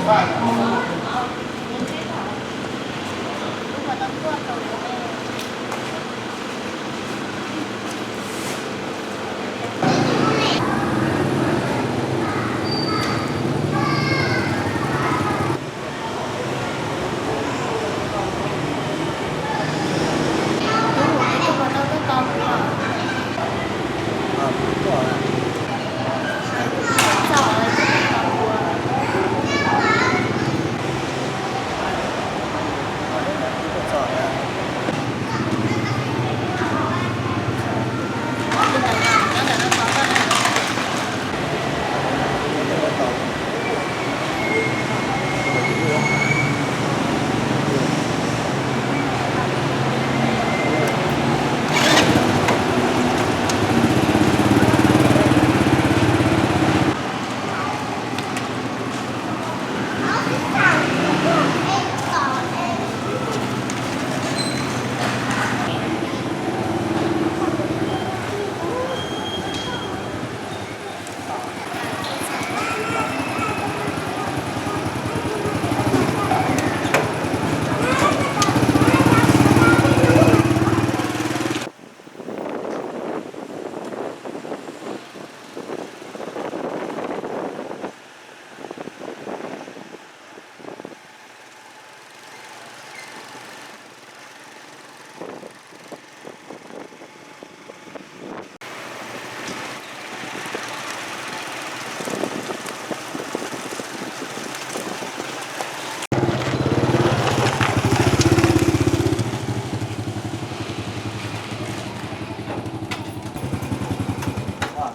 Ua,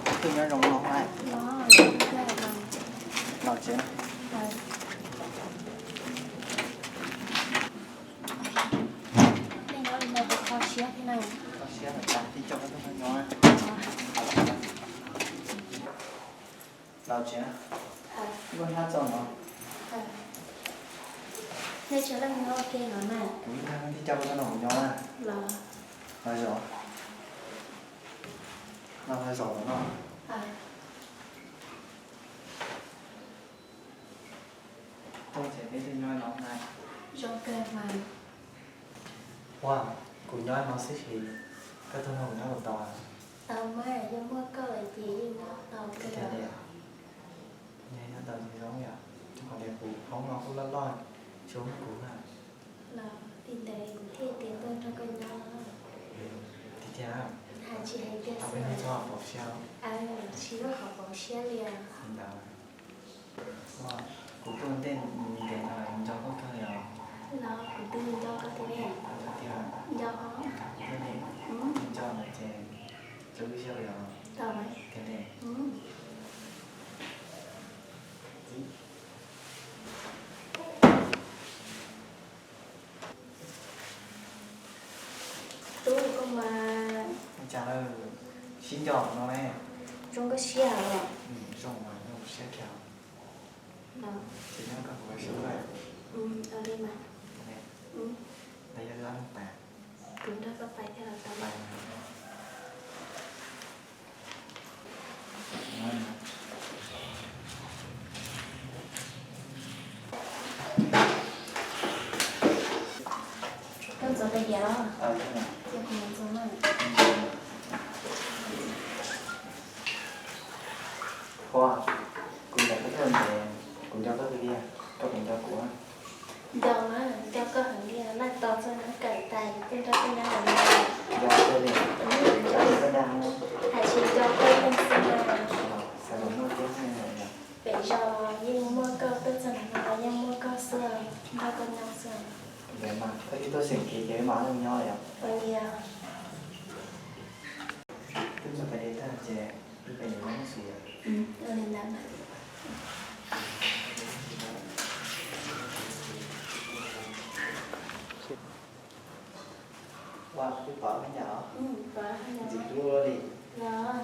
koj twb nyob zoo no hais. Los tsev. Kho siab, kho siab, tij coj koj tuaj nyob. Los tsev. Koj hnab txog no. Nej tsev leej nyob ua ke no na. Kuv ib leeg tij coj koj tuaj nrog kuv nyob na. Los. Los zaum. Los, los zaum no. Tuaj ces peb tuaj nyob no na. Zoo kawg mas. Ua, kuv nyob no xwb ces koj tuaj nrog kuv nyob puas tau? Tau mas, yog muaj koj lawm ces yeej nyob tau kawg. Tiag li os. Nyob tau ces zoo yom, qhov tias kuv hoob no kuj loj loj, tsis muaj kuv na. Los li ntawd kuv thiaj tias tuaj nrog koj nyob. Tiag tiag. Hais tsis hais tiag xwb. Tsis muaj qhov pauv siab li os. Li ntawd. Kuv tuaj ntej ntev no nco koj kawg li os. Los kuv twb nco koj tiag ne. Nco tiag. Nco os. Nco ne. Nco ntawd ces txawv lub siab li os. Tau mas. Tiag ne. Tub, koj mas. Ua cas lawm, sib nco no ne? Zoo koj siab os. Zoo mas zoo siab kiag. Ces nyob koj kuv ua si lawm. Ua li mas. Ntawd yog lab mus pais. Kuv nrog koj pais thiab los tau. Koj ntxuav tais diav los? Ces kuv mam ntxuav na. Ua, kuv nco koj kawg li, koj puas nco kuv? Nco mas, nco koj heev li, laj tos txog hnub kawm tas ces tuaj nrog koj nyob lawm. Nco kawg li, nco koj dag. Hais tsis nco koj leej xwb na. Xav kom muaj tiag. Pem zos yeej muaj koj, tuaj txog hnub no yeej muaj koj xwb, nrog koj nyob xwb. Ntawd mas koj twb tuaj xeem kev ces mam li nyob yom. Ua li os. Twb nrog pais de tag ces wb pais de nyob xwb yom. Ua li ntawd mas. Ua, twb pom koj nyab os. Ntxim hlub li. Los.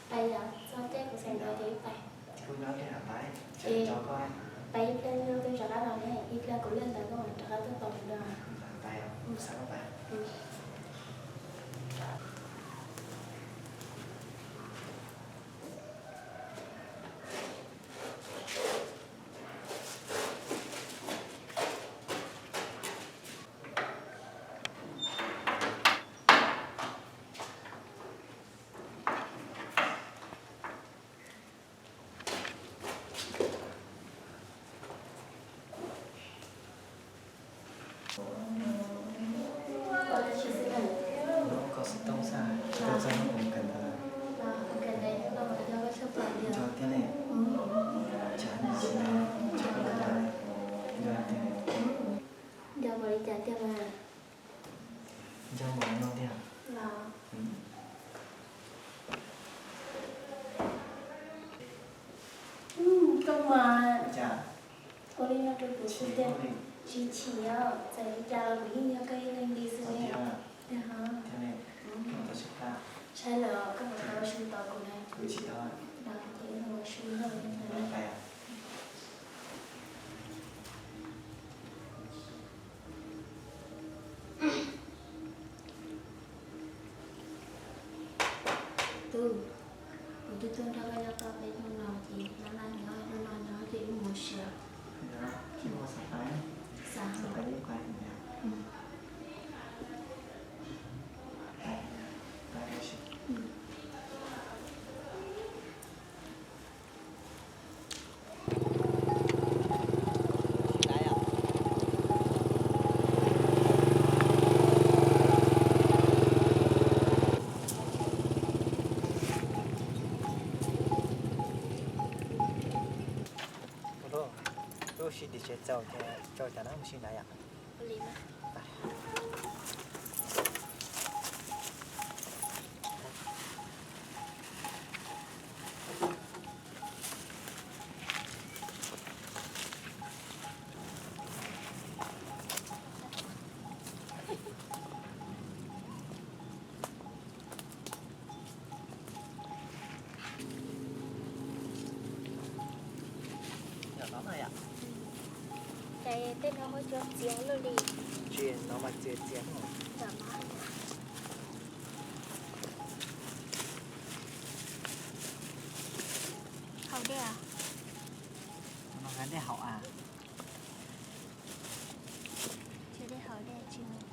Pais yom, txog caij kuv xeem ntawv ces wb pais. Kuv nyob li hais pais, nco koj. Pais ib pliag wb rov qab los ne, ib pliag kuv liaj ntawd koj mam rov qab tuaj tos kuv dua. Pais, xav koj pais. Mas ua li no rau kuv xwb tiag. Tsis chim os, txawm li cas los kuv yeej yog koj ib leeg li xwb ne. Tiag hov. Saib lawm koj mam tau su tos kuv na. Ces mus su noj. Tub, kuv twb tuaj nrog koj nyob tau peb hnub no ces hnub no nyob, hnub no nyob ces wb mus ua si. Xav. Lub sij tim tsev txaus ces tso cas na, mus sib nrad yom. Yog no na yom. Ces tej no muab cov txiav luaj li. Tsis, no mas txiav txiav no. Haus dej os? No haus dej haus as. Tsis dej haus dej tsis mus.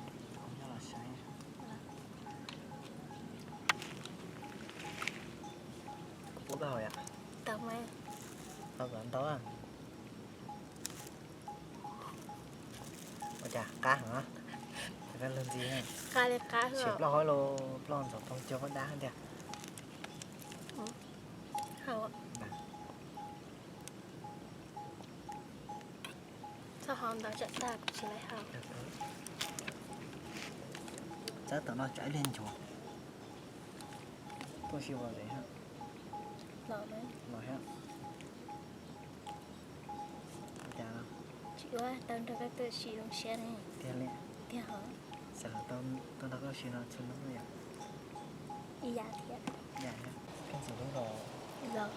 Nyob los saib. Pub tau haus yom? Tau mas. Tau kom ntau. Ua cas qab heev, qab lug ntxiv. Qab li qab, sim plaub hau los plaub ntxhov phooj cuag pab dab tiag. Haus. Txhob haus ntau tsam tag kuv tsis laiv haus. Txawb tom no tsam ib leeg nchuav. Tuaj si ua zes hab. Los hab. Tsis ua tau nrog koj tuaj si zoo siab ne. Tiag li. Tiag hov. Xav tau tuaj nrog koj si no txhua hnub yom. Ib yam thiab. Yam thiab. Koj ntxim hlub los. Los.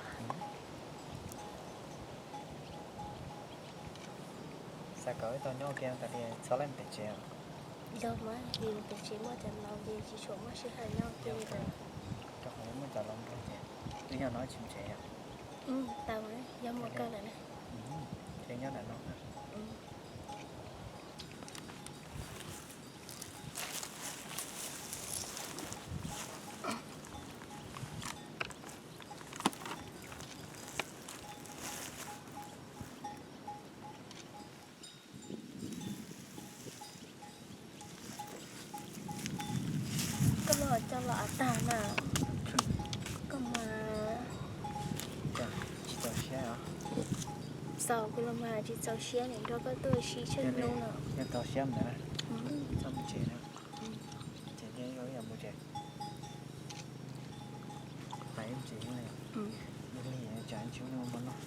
Xav kom wb tau nyob ua ke tas li txhob laij pem tsev os. Yog mas, vim pem tsev muaj cov laus ces tsis tshua muaj sij hawm nyob ua ke li. Rau qhov muaj cov laus nrog ces wb nyob no tsis ntsev yom. Tau, yog muaj koj lawm na. Ces nyob ntawm no. Koj los coj los av tag na. Koj mas tsis txaus siab os. Txaus, kuv los mas tsis txaus siab nrog koj tuaj si tshaj hnub no. Yog txaus siab ntawd na, txhob mus tsev na. Ces nyob ib yam mus tsev. Pais ib ntsis, ib lig tsam ib ntsis ua noj.